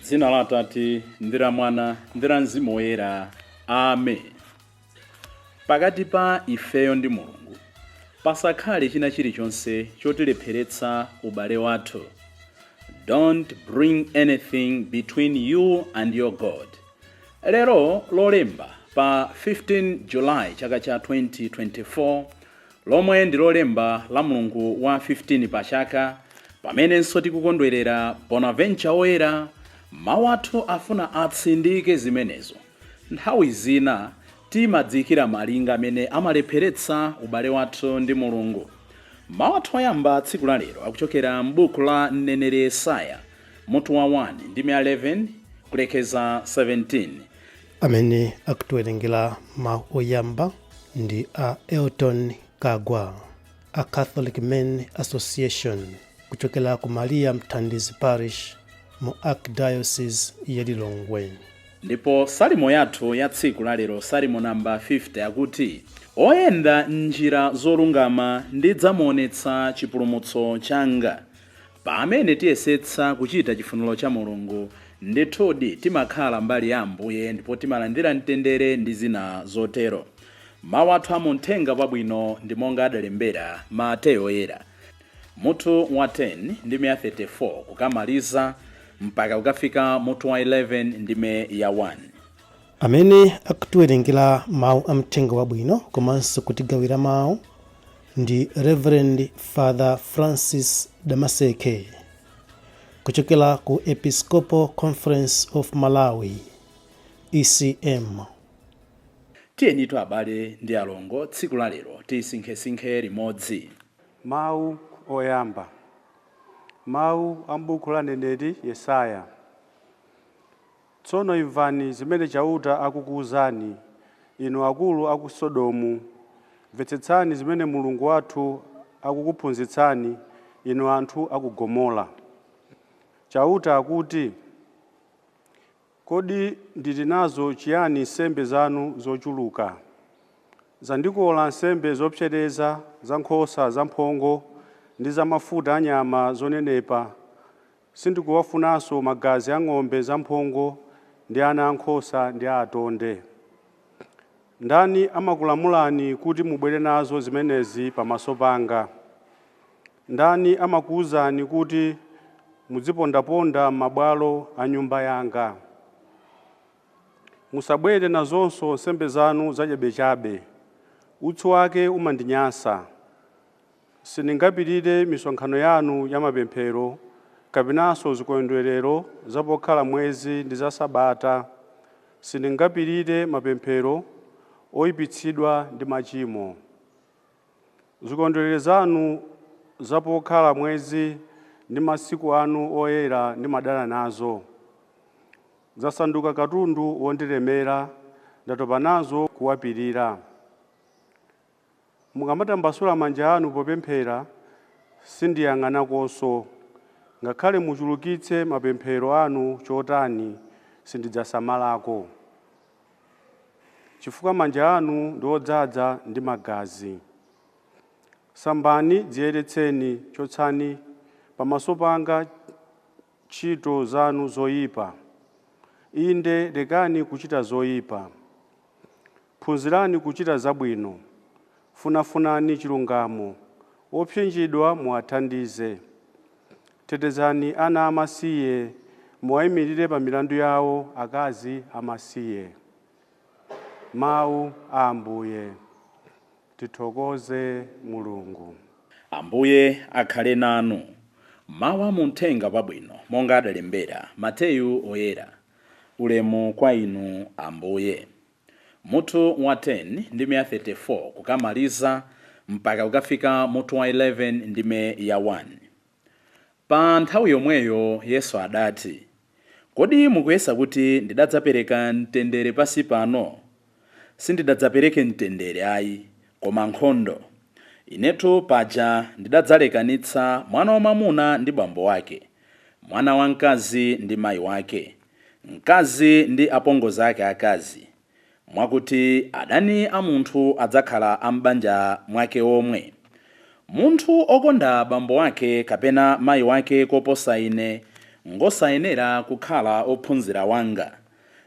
Dzina la Atate ndi la Mwana ndi la Mzimu Woyera. Amen. Pakati pa ifeyo ndi Mulungu pasakhale china chilichonse chotilepheretsa ubale wathu. Don't bring anything between you and your God. Lero Lolemba pa 15 July chaka cha 2024, lomwe ndi Lolemba la mulungu wa 15 pa chaka, pamenenso tikukondwerera Bonaventure Woyera, mawu athu afuna atsindike zimenezo. Nthawi zina timadziyikira malinga amene amalepheretsa ubale wathu ndi Mulungu. Mawu athu oyamba tsiku la lero akuchokera m'buku la mneneri Yesaya, mutu wa 1 ndime 11 kulekeza 17. Amene akutiwerengera mawu oyamba ndi a Elton Kagwa a Catholic Men Association kuchokera ku Maria Mthandizi Parish mu Archdiocese ya Lilongwe. Ndipo salimo yathu ya tsiku la lero, Salimo namba 50, akuti, "Oyenda m'njira zolungama ndidzamuonetsa chipulumutso changa." Pamene tiyesetsa kuchita chifuniro cha Mulungu, ndithudi timakhala mbali ya Ambuye ndipo timalandira mtendere ndi zina zotero. Mawu athu amuthenga wabwino ndi monga adalembera Mateyo Oyera, mutu wa 10 ndime ya 34 kukamaliza mpaka kukafika mutu wa 11 ndime ya 1. Amene akutiwerengera mawu amthenga wabwino komanso kutigawira mawu ndi Reverend Father Francis Damaseke kuchokera ku Episcopal Conference of Malawi, ECM. Tiyenitu abale ndi alongo, tsiku la lero tisinkhesinkhe limodzi. Mawu oyamba. Mawu a m'buku la mneneri Yesaya. Tsono imvani zimene Chauta akukuwuzani, inu akulu a ku Sodomu. Mvetsetsani zimene Mulungu wathu akukuphunzitsani, inu anthu a ku Gomora. Chauta akuti, "Kodi ndili nazo chiyani nsembe zanu zochuluka? Zandikola nsembe zopsereza za nkhosa zamphongo ndi za mafuta anyama zonenepa. Sindikuwafunanso magazi a ng'ombe zamphongo ndi ana ankhosa ndi a atonde. Ndani amakulamulani kuti mubwere nazo zimenezi pamaso panga? Ndani amakuwuzani kuti mudzipondaponda m'mabwalo a nyumba yanga? Musabwere nazonso nsembe zanu zachabechabe. Utsi wake umandinyansa. Sindingapirire misonkhano yanu ya mapemphero kapenanso zikondwerero za pokhala mwezi ndi za Sabata. Sindingapirire mapemphero oyipitsidwa ndi machimo. Zikondwerero zanu za pokhala mwezi ndi masiku anu oyera ndimadana nazo. Zasanduka katundu wondilemera, ndatopa nazo kuwapirira. Mukamatambasula manja anu popemphera, sindiyang'anakonso. Ngakhale muchulukitse mapemphero anu chotani, sindidzasamalako, chifukwa manja anu ndi odzaza ndi magazi. Sambani, dziyeretseni, chotsani pamaso panga ntchito zanu zoyipa. Inde, lekani kuchita zoyipa. Phunzirani kuchita zabwino. Funafunani chilungamo. Opsinjidwa muwathandize. Tetezani ana amasiye, muwayimirire pa milandu yawo akazi amasiye." Mawu a Ambuye. Tithokoze Mulungu. Ambuye akhale nanu. Mawu amuthenga wabwino monga adalembera Mateyu Oyera. Ulemu kwa inu, Ambuye. Mutu wa 10 ndime ya 34 kukamaliza mpaka kukafika mutu wa 11 ndime ya 1. Pa nthawi yomweyo Yesu adati, "Kodi mukuyesa kuti ndidadzapereka mtendere pansi pano? Sindidadzapereke mtendere ayi, koma nkhondo. Inetu paja ndidadzalekanitsa mwana wamwamuna ndi bambo wake, mwana wamkazi ndi mayi wake, mkazi ndi apongozi ake akazi, mwakuti adani a munthu adzakhala a m'banja mwake omwe. Munthu okonda bambo wake kapena mayi wake koposa ine, Ngosayenera kukhala ophunzira wanga.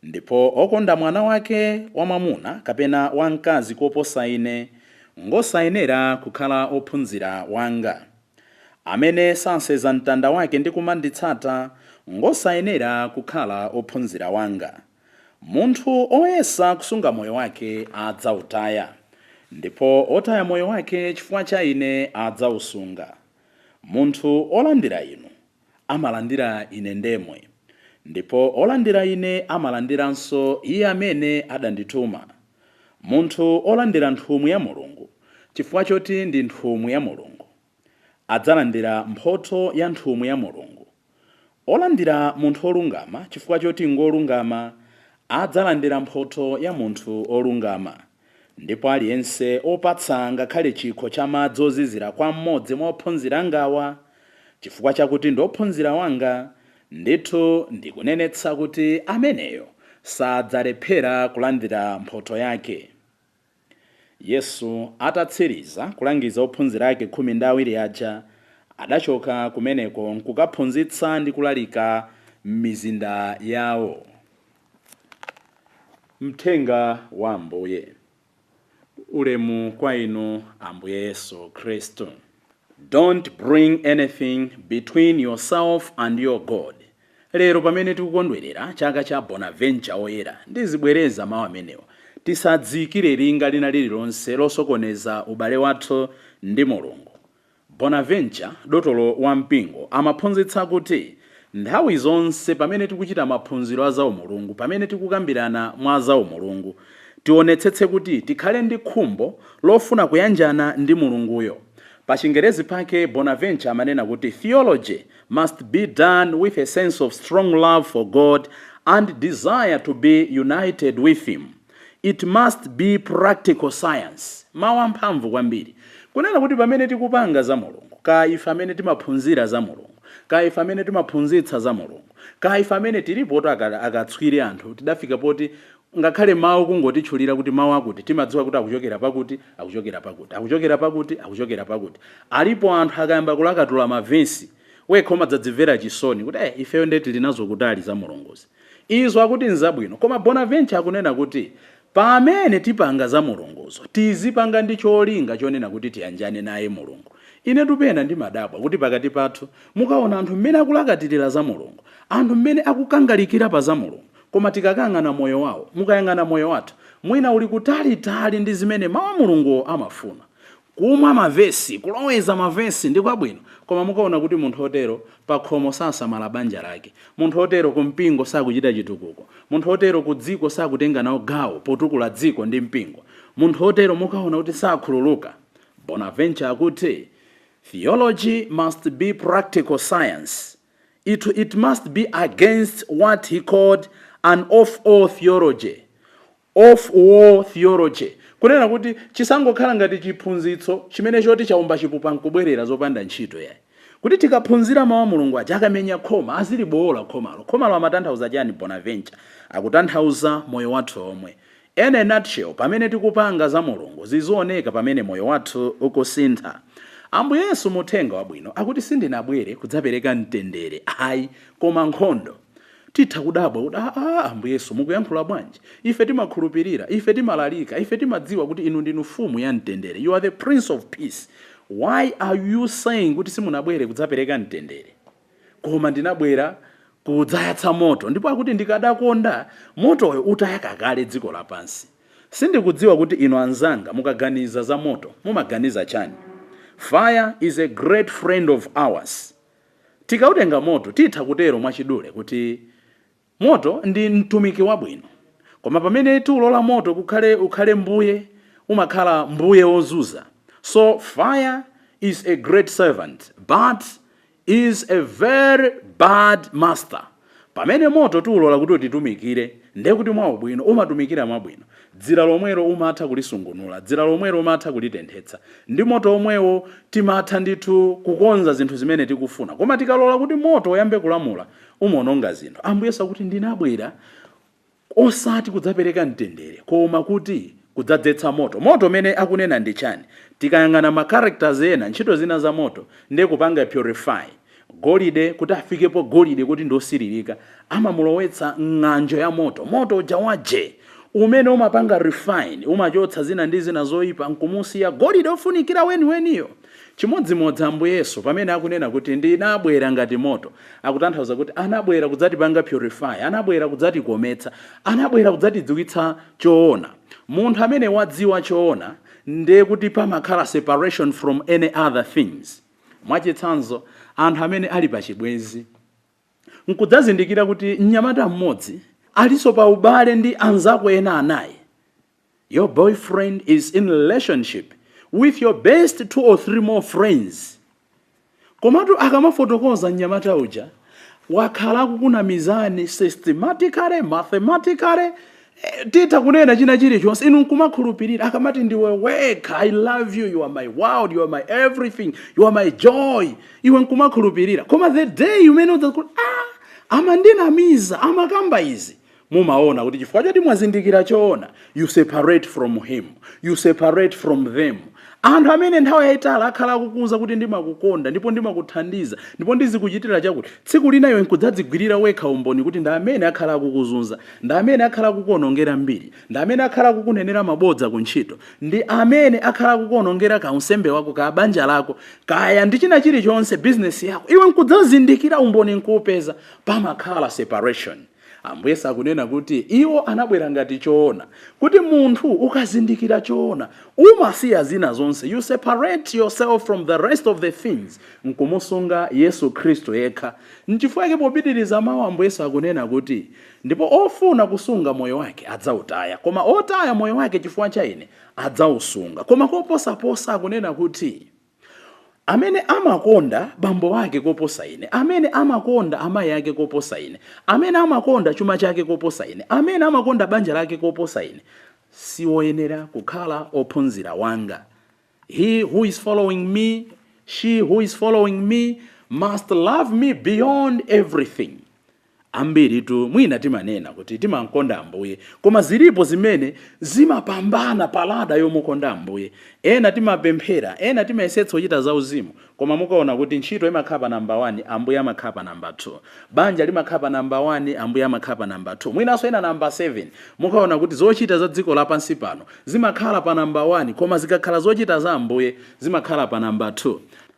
Ndipo okonda mwana wake wamwamuna kapena wamkazi koposa ine, ngosayenera kukhala ophunzira wanga. Amene sasenza mtanda wake ndi kumanditsata, ngosayenera kukhala ophunzira wanga. Munthu oyesa kusunga moyo wake adzautaya, ndipo otaya moyo wake chifukwa cha ine adzausunga. Munthu olandira inu amalandira ine ndemwe, ndipo olandira ine amalandiranso iye amene adandituma. Munthu olandira nthumwi ya Mulungu chifukwa choti ndi nthumwi ya Mulungu, adzalandira mphotho ya nthumwi ya Mulungu. Olandira munthu olungama chifukwa choti ngolungama, adzalandira mphotho ya munthu olungama. Ndipo aliyense opatsa ngakhale chikho cha madzi ozizira kwa mmodzi mwa ophunzira angawa chifukwa chakuti ndi ophunzira wanga, ndithu ndikunenetsa kuti ameneyo sadzalephera kulandira mphotho yake. Yesu atatsiriza kulangiza ophunzira ake 12 aja, adachoka kumeneko nkukaphunzitsa ndi kulalika m'mizinda yawo. Mthenga wa Ambuye. Ulemu kwa inu, Ambuye Yesu Khristu. Don't bring anything between yourself and your God. Lero pamene tikukondwerera chaka cha Bonaventure Oyera, ndizibwereza mawu amenewa: tisadziyikire linga lina lililonse losokoneza ubale wathu ndi Mulungu. Bonaventure, dotolo wa mpingo, amaphunzitsa kuti nthawi zonse pamene tikuchita maphunziro a zaumulungu, pamene tikukambirana mwa zaumulungu, tionetsetse kuti tikhale ndi khumbo lofuna kuyanjana ndi Mulunguyo. Pa Chingerezi pake Bonaventure amanena kuti theology must be done with a sense of strong love for God and desire to be united with him. It must be practical science. Mawu amphamvu kwambiri, kunena kuti pamene tikupanga za Mulungu, ka ife amene timaphunzira za Mulungu, ka ife amene timaphunzitsa za Mulungu, ka ife amene tilipo akatswiri, anthu tidafika poti ngakhale mawu kungotitchulira kuti mawu akuti, timadziwa kuti akuchokera pakuti, akuchokera pakuti, akuchokera pakuti, akuchokera pakuti. Alipo anthu akayamba kulakatula mavesi, wekha umadzadzimvera chisoni kuti ifeyo nde tili nazo kutali za Mulunguzi. Izo akuti nzabwino, koma Bonaventure akunena kuti pamene tipanga za Mulunguzo, tizipanga ndi cholinga chonena kuti tiyanjane naye Mulungu. Ine tupena ndimadabwa kuti pakati pathu mukaona anthu mmene akulakatirira za Mulungu, anthu mmene akukangalikira pa za Mulungu, koma tikakang'ana moyo wawo, mukayang'ana moyo wathu, mwina uli kutalitali ndi zimene mawu a Mulungu amafuna. Kumwa mavesi, kuloweza mavesi ndi kwabwino, koma mukaona kuti munthu otero pa khomo sasamala banja lake, munthu otero ku mpingo sakuchita chitukuko, munthu otero ku dziko sakutenga nawo gawo potukula dziko ndi mpingo, munthu otero mukaona kuti sakhululuka. Bonaventure akuti theology must be practical science. It must be against what he called an off-all theology, off war theology, kunena kuti chisangokhala ngati chiphunzitso chimene choti chaumba chipupa nkubwerera zopanda ntchito yayi, kuti tikaphunzira mawu a Mulungu aja, akamenya khoma azilibowola khomalo. Khomalo amatanthauza chani Bonaventure? Akutanthauza moyo wathu omwe. In a nutshell, pamene tikupanga za Mulungu, zizioneka pamene moyo wathu ukusintha. Ambuye Yesu muthenga wabwino akuti sindinabwere kudzapereka mtendere ayi, koma nkhondo. Titha kudabwa kuti, aa, Ambuye Yesu, mukuyankhula bwanji? Ife timakhulupirira, ife timalalika, ife timadziwa kuti inu ndinu mfumu ya mtendere. You are the Prince of Peace. Why are you saying kuti simunabwere kudzapereka mtendere, koma ndinabwera kudzayatsa moto? Ndipo akuti ndikadakonda motoyo utayaka kale dziko lapansi. Sindikudziwa kuti inu anzanga mukaganiza za moto mumaganiza chani. Fire is a great friend of ours. Tikautenga moto, titha kutero mwachidule kuti moto ndi mtumiki wabwino, koma pamene tiulola moto kukhale ukhale mbuye, umakhala mbuye wozuza. So fire is a great servant but is a very bad master. Pamene moto tiulola kuti utitumikire, ndiye kuti mwaubwino umatumikira mwabwino. Dzira lomwelo umatha kulisungunula, dzira lomwelo umatha kulitenthetsa, ndi moto omwewo timatha ndithu kukonza zinthu zimene tikufuna. Koma tikalola kuti moto uyambe kulamula, umaononga zinthu. Ambuye Yesu akuti ndinabwera osati kudzapereka mtendere, koma kuti kudzadzetsa moto. Moto umene akunena ndi chani? Tikayang'ana ma characters ena, ntchito zina za moto, ndiye kupanga purify. Golide kuti afikepo golide kuti ndosiririka, amamulowetsa ng'anjo ya moto, moto uja waje umene umapanga refine, umachotsa zina ndi zina zoyipa nkumusiya golide ofunikira weniweniyo. Chimodzimodzi Ambuye Yesu pamene akunena kuti ndinabwera ngati moto, akutanthauza kuti anabwera kudzatipanga purify, anabwera kudzatikometsa, anabwera kudzatidziwitsa choona. Munthu amene wadziwa choona, ndiye kuti pamakhala separation from any other things. Mwachitsanzo, anthu amene ali pachibwenzi nkudzazindikira kuti mnyamata mmodzi alinso pa ubale ndi anzako ena anayi. Your boyfriend is in relationship with your best two or three more friends. Komatu akamafotokoza, mnyamata uja wakhala akukunamizani systematically, mathematically, titha kunena china chilichonse, inu nkumakhulupirira. Akamati ndiwe wekha, "I love you, you are my world, you are my everything, you are my joy," iwe nkumakhulupirira. Koma the day umene udzakuti, "Ah, amandinamiza, amakamba izi," mumaona kuti chifukwa choti mwazindikira choona, you separate from him, you separate from them. Anthu amene nthawi yayitali akhala akukuwuza kuti ndimakukonda ndipo ndimakuthandiza ndipo ndizikuchitira chakuti, tsiku lina iwe nkudzadzigwirira wekha umboni kuti ndi amene akhala akukuzunza, ndi amene akhala akukuonongera mbiri, ndi amene akhala akukunenera mabodza ku ntchito, ndi amene akhala akukuonongera kaunsembe wako, ka banja lako, kaya ndi china chilichonse, bizinesi yako, iwe nkudzazindikira, umboni nkuupeza, pamakhala separation. Ambuye sakunena kuti iwo anabwera ngati choona, kuti munthu ukazindikira choona umasiya zina zonse, you separate yourself from the rest of the things nkumusunga Yesu Khristu yekha. Nchifukwa chake popitiriza mawu, Ambuye sakunena kuti ndipo ofuna kusunga moyo wake adzautaya, koma otaya moyo wake chifukwa cha ine adzausunga. Koma koposaposa akunena kuti amene amakonda bambo ake koposa ine, amene amakonda amayi ake koposa ine, amene amakonda chuma chake koposa ine, amene amakonda banja lake koposa ine, siwoyenera kukhala ophunzira wanga. He who is following me, she who is following me, must love me beyond everything. Ambiritu mwina timanena kuti timankonda Ambuye, koma zilipo zimene zimapambana palada yomukonda Ambuye. Ena timapemphera, ena timayesetsa kuchita zauzimu, koma mukaona kuti ntchito imakhala pa namba 1, Ambuye amakhala pa namba 2; banja limakhala pa namba 1, Ambuye amakhala pa namba 2, mwinanso ena namba 7. Mukaona kuti zochita za dziko lapansi pano zimakhala pa namba 1, koma zikakhala zochita za Ambuye zimakhala pa namba 2.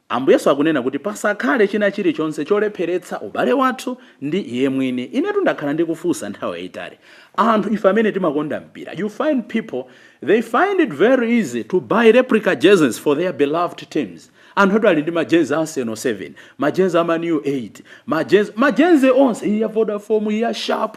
Ambuyesu akunena kuti pasakhale china chilichonse cholepheretsa ubale wathu ndi iye mwini. Inetu ndakhala ndikufunsa nthawi yayitali, anthu ife amene timakonda mpira, you find people, they find it very easy to buy replica jerseys for their beloved teams. Anthu atu ali ndi majezi a Arsenal 7, majezi a Man U 8, majezi onse, iyi ya Vodafone, iyi ya Sharp,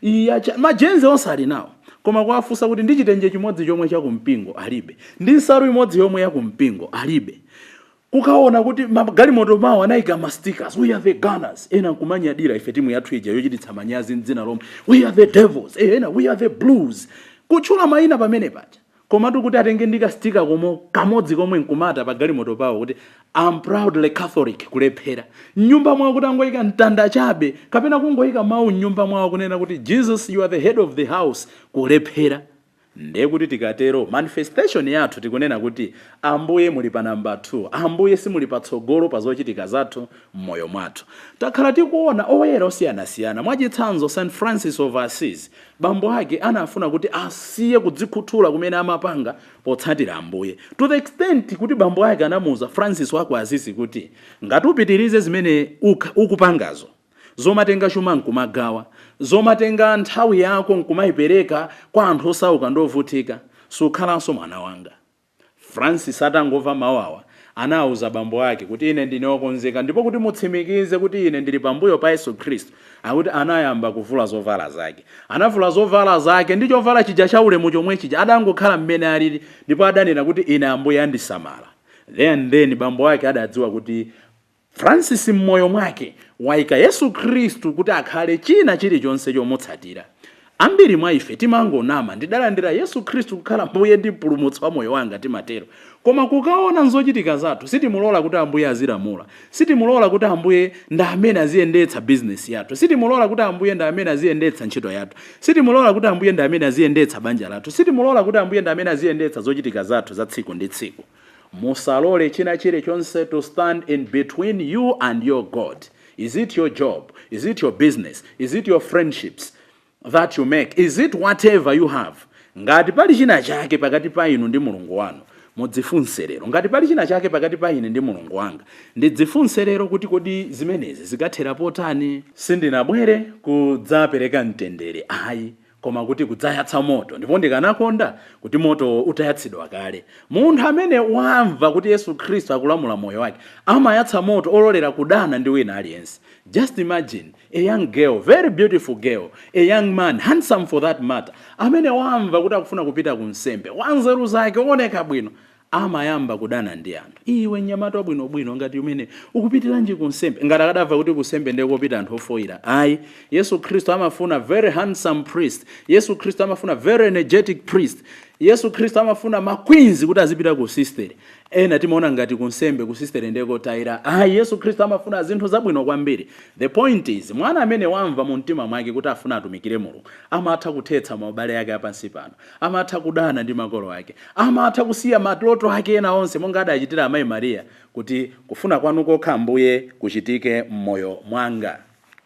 iyi ya majezi onse ali nawo. Koma kuwafunsa kuti ndi chitenje chimodzi chomwe chakumpingo, alibe; ndi nsalu imodzi yomwe yakumpingo, alibe. Kukaona kuti magalimoto mawo anayika ma stickers, "We are the Gunners," ena nkumanyadira, "Ife timu yathu ija yochititsa manyazi mdzina lomwe, we are the Devils," ena, "We are the Blues," kutchula mayina pamene paja. Komatu kuti atenge ndi ka sticker komo kamodzi komwe nkumata pa galimoto pawo kuti "I'm proudly Catholic," kulephera. Mnyumba mwawo kuti angoyika mtanda chabe kapena kungoyika mawu mnyumba mwawo kunena kuti "Jesus, you are the head of the house," kulephera. Ndiye kuti tikatero, manifestation yathu tikunena kuti Ambuye muli pa namba 2, Ambuye simuli patsogolo pa zochitika zathu m'moyo mwathu. Takhala tikuona oyera osiyanasiyana. Mwachitsanzo, St Francis of Assisi, bambo ake anafuna kuti asiye kudzikhuthula kumene amapanga potsatira Ambuye, to the extent kuti bambo ake anamuuza Francis waku Assisi kuti ngati upitirize zimene ukupangazo, zomatenga chuma nkumagawa, zomatenga nthawi yako nkumayipereka kwa anthu osauka ndi ovutika, sukhalanso mwana wanga. Francis atangomva mawu awa, anawuza bambo ake kuti ine ndine wokonzeka, ndipo kuti mutsimikize kuti ine ndili pambuyo pa Yesu Khristu, akuti anayamba kuvula zovala zake. Anavula zovala zake ndi chovala chija cha ulemu chomwe chija, adangokhala mmene alili, ndipo adanena kuti ine Ambuye andisamala. There and then bambo ake adadziwa kuti Francis m'moyo mwake wayika Yesu Khristu kuti akhale china chilichonse chomutsatira. Ambiri mwa ife timangonama, "Ndidalandira Yesu Khristu kukhala Mbuye ndi Mpulumutsi wa moyo wanga," timatero, koma kukaona nzochitika zathu, sitimulola kuti Ambuye azilamula, sitimulola kuti Ambuye ndi amene aziyendetsa bizinesi yathu, sitimulola kuti Ambuye ndi amene aziyendetsa ntchito yathu, sitimulola kuti Ambuye ndi amene aziyendetsa banja lathu, sitimulola kuti Ambuye ndi amene aziyendetsa zochitika zathu za tsiku ndi tsiku. Musalole china chilichonse to stand in between you and your God. Is it your job? Is it your business? Is it your friendships that you make? Is it whatever you have? Ngati pali china chake pakati pa inu ndi Mulungu wanu, mudzifunse lero. Ngati pali china chake pakati pa ine ndi Mulungu wanga, ndidzifunse lero kuti kodi zimenezi zikathera potani? Sindinabwere kudzapereka mtendere ayi, koma kuti kudzayatsa moto, ndipo ndikanakonda kuti moto utayatsidwa kale. Munthu amene wamva kuti Yesu Khristu akulamula moyo wake amayatsa moto ololera kudana ndi wina aliyense. Just imagine a young girl, very beautiful girl, a young man, handsome for that matter, amene wamva kuti akufuna kupita ku nsembe, wanzeru zake, wooneka bwino, amayamba kudana ndi anthu. "Iwe mnyamata wabwinobwino ngati umene, ukupitiranji ku nsembe?" Ngati akadamva kuti kusembe ndiye kopita anthu ofoira. Ayi, Yesu Khristu amafuna very handsome priest. Yesu Khristu amafuna very energetic priest. Yesu Khristu amafuna ma queens kuti azipita ku sistere. Ena timaona ngati kunsembe, ku sistere ndiye kotayira. Ayi, Yesu Khristu amafuna zinthu zabwino kwambiri. The point is, mwana amene wamva mu mtima mwake kuti afuna atumikire Mulungu amatha kuthetsa maubale ake apansi pano, amatha kudana ndi makolo ake, amatha kusiya maloto ake ena onse, monga adachitira amayi Mariya, kuti kufuna kwanu kokha, Ambuye, kuchitike m'moyo mwanga.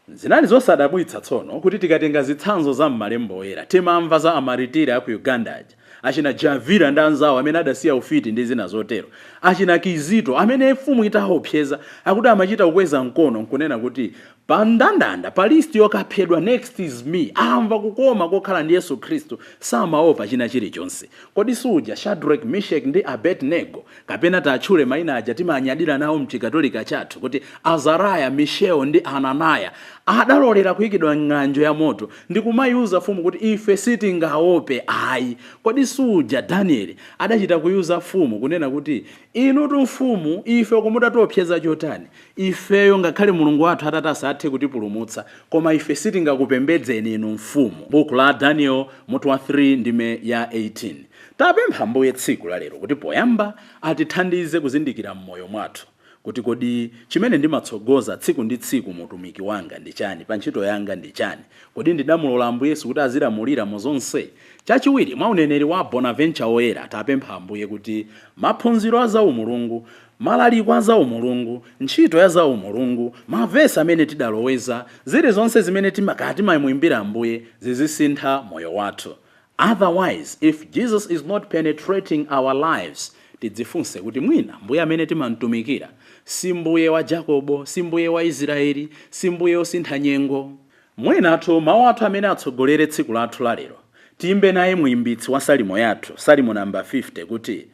Zinali zosadabwitsa tsono kuti tikatenga zitsanzo za m'malemba oyera, timamva za amaritiri aku Uganda aja, achina Javira ndi anzawo amene adasiya ufiti ndi zina zotero, achina Kizito amene mfumu itaopseza akuti amachita kukweza mkono nkunena kuti pa ndandanda, pa list yokaphedwa, next is me. Amva kukoma kokhala ndi Yesu Khristu, samaopa china chilichonse. Kodi suja Shadrach, Meshach ndi Abednego, kapena tatchule mayina aja timanyadira nawo mchikatolika chathu kuti Azariah, Mishael ndi Ananiah, adalolera kuyikidwa ng'anjo ya moto ndi kumayiuza mfumu kuti ife sitingaope ayi? Kodi suja Danieli adachita kuyuza mfumu kunena kuti inutu mfumu, ife kumutatiopseza chotani, ifeyo ngakhale Mulungu wathu atati asathe kutipulumutsa, koma ife sitingakupembedzeni inu mfumu? Buku la Daniel mutu wa 3 ndime ya 18. Tapempha Mbuye tsiku la lero kuti poyamba atithandize kuzindikira m'moyo mwathu kuti kodi chimene ndimatsogoza tsiku ndi tsiku mutumiki wanga ndi chani, pa ntchito yanga ndi chani? Kodi ndidamulola Ambuye Yesu kuti azilamulira mu zonse? Chachiwiri, mwa uneneri wa Bonaventure Woyera, tapempha Ambuye kuti maphunziro a zaumulungu, malaliko a zaumulungu, ntchito ya zaumulungu, mavesi amene tidaloweza, zilizonse zimene timakati timamuimbira Ambuye, zizisintha moyo wathu. Otherwise, if Jesus is not penetrating our lives, tidzifunse kuti mwina mbuye amene timamtumikira si mbuye wa Jacobo, si mbuye wa Israeli, si mbuye osintha nyengo. Mwinatu mawu athu amene atsogolere tsiku lathu lalero, tiyimbe naye muimbitsi wa salimo yathu, Salimo namba 50, kuti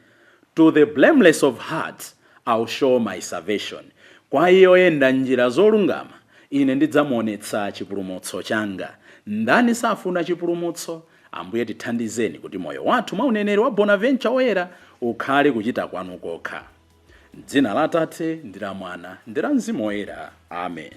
"To the blameless of heart I'll show my salvation." Kwa iye oyenda njira zolungama ine ndidzamuonetsa chipulumutso changa. Ndani safuna chipulumutso? Ambuye, tithandizeni kuti moyo wathu mwa uneneri wa Bonaventure Woyera ukhale kuchita kwanu kokha. Dzina la Atate ndi la Mwana ndi la Mzimu Woyera. Amen.